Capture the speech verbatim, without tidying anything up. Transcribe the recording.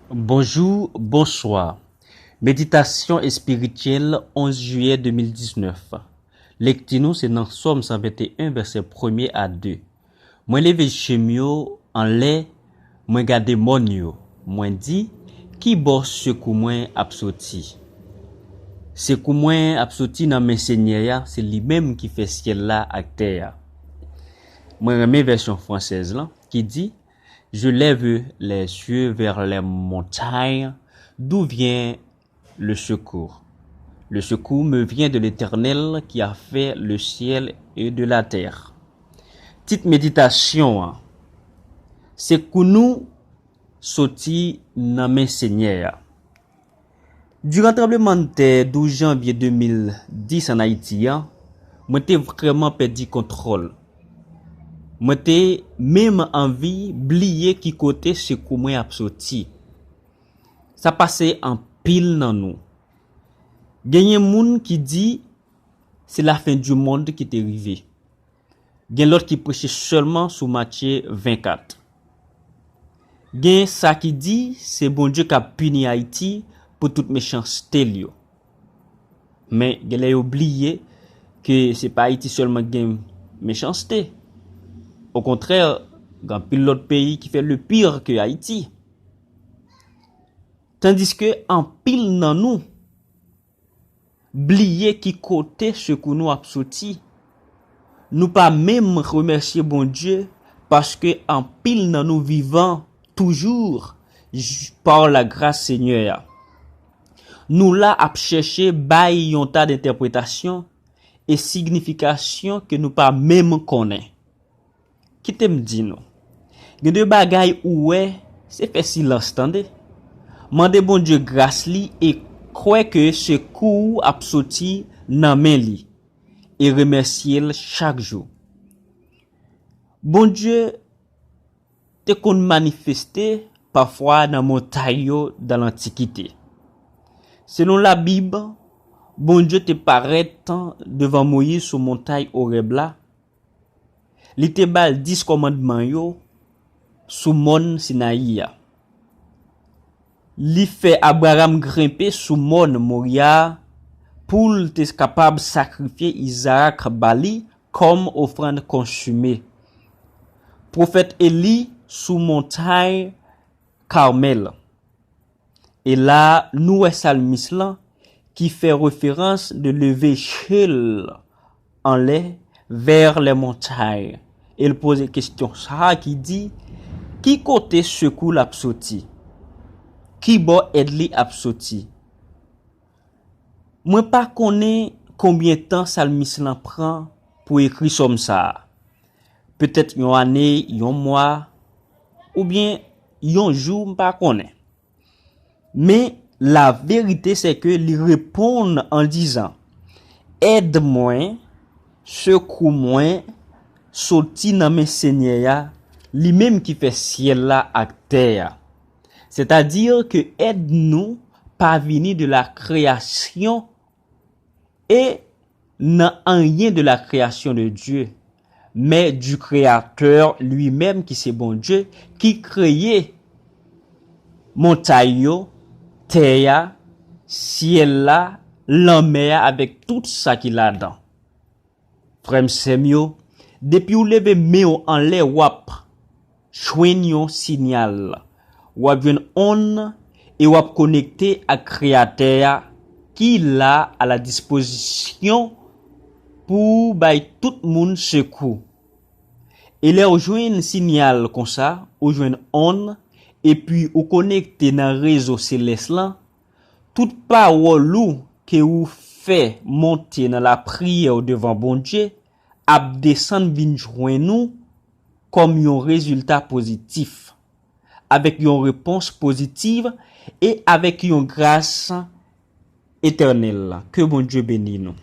Bonjou, bonswa. Meditasyon espirityèl, onz jiyè de mil diznèf. Lekti nou se nan Sòm san venteyen, vèsè premye a de. Mwen leve je m yo anlè, mwen gade mòn yo. Mwen di, ki bò sekou mwen ap soti? Sekou mwen ap soti nan men Senyè a, se li menm ki fè syèl la ak tè a. Mwen renmen vèsyon fransèz lan ki di, Je lève les yeux vers les montagnes, d'où vient le secours? Le secours me vient de l'Éternel qui a fait le ciel et de la terre. Tit meditasyon an, sekou nou soti nan men Senyè a. Diran tranblemanntè douz janvye de mil dis ann Ayiti an, mwen te vrèman pèdi kontwòl. Mwen te menm anvi bliye ki kote sekou mwen ap soti. Sa pase anpil nan nou. Genyen moun ki di se lafen di mond ki te rive. Gen lòt ki preche sèlman sou Matye vennkat. Gen sa ki di se Bondye k ap pini Ayiti pou tout mechanste l yo. Men gen lè yo bliye ke se pa Ayiti sèlman ki gen mechanste. Okontrè, gen anpil lòt peyi ki fè le pire ke Ayiti. Tandiske anpil nan nou bliye ki kote sekou nou ap soti. Nou pa menm remèsye Bondye paske anpil nan nou vivan toujou par la grâce Seigneur a. Nou la ap chèche bay yon ta dentèpretasyon e signifikasyon ke nou pa menm konnen. Kite m di nou, gen de bagay ou wè, se fè silans tande. Mande Bondye gras li e kwè ke sekou w ap soti nan men li e remèsye l chak jou. Bondye te konn manifeste pafwa nan montay yo dan lantikite. Selon Labib, Bondye te parèt devan Moyiz sou montay Orèb la. Li te ba l dis kòmandman yo sou mòn Sinayi a. Li fè Abraram grenpe sou mòn Morya a pou l te kapab sakrifye Izarak ba li kòm ofrann konsime. Pwofèt Eli sou montay Kamèl. E la, nou wè salmis lan ki fè referans de leve je l anlè, vers les montagnes. E l poze kesyon sa a ki di, ki kote sekou l ap soti? Ki bò èd li ap soti? Mwen pa konnen konbyen tan salmis lan pran pou ekri sòm sa a. Petèt yon ane, yon mwa, oubyen yon jou, m pa konnen. Men, laverite se ke li reponn an dizan, èd mwen, sekou mwen, soti nan men Senyè a, li menm ki fè syèl la ak tè a. Sètadi ke èd nou pa vini de la kreyasyon e nan anyen de la kreyasyon de Dye, men du Créateur lui-même ki se Bondye ki kreye montay yo, tè a, syèl la, lanmè a avèk tout sa ki ladan. Frè m, sè m yo, depi w leve men w anlè, w ap jwenn yon siyal. W ap jwenn onn e w ap konekte ak Kreyatè a ki la a la dispozisyon pou bay tout moun sekou. E lè w jwenn siyal konsa, ou jwenn onn, epi ou konekte nan rezo selès lan, tout pawòl ou ke ou fè monte nan lapriyè w devan Bondye ap desann vin jwenn ou kòm yon rezilta pozitif, avèk yon repons pozitiv e avèk yon gras etènèl. Ke Bondye beni nou.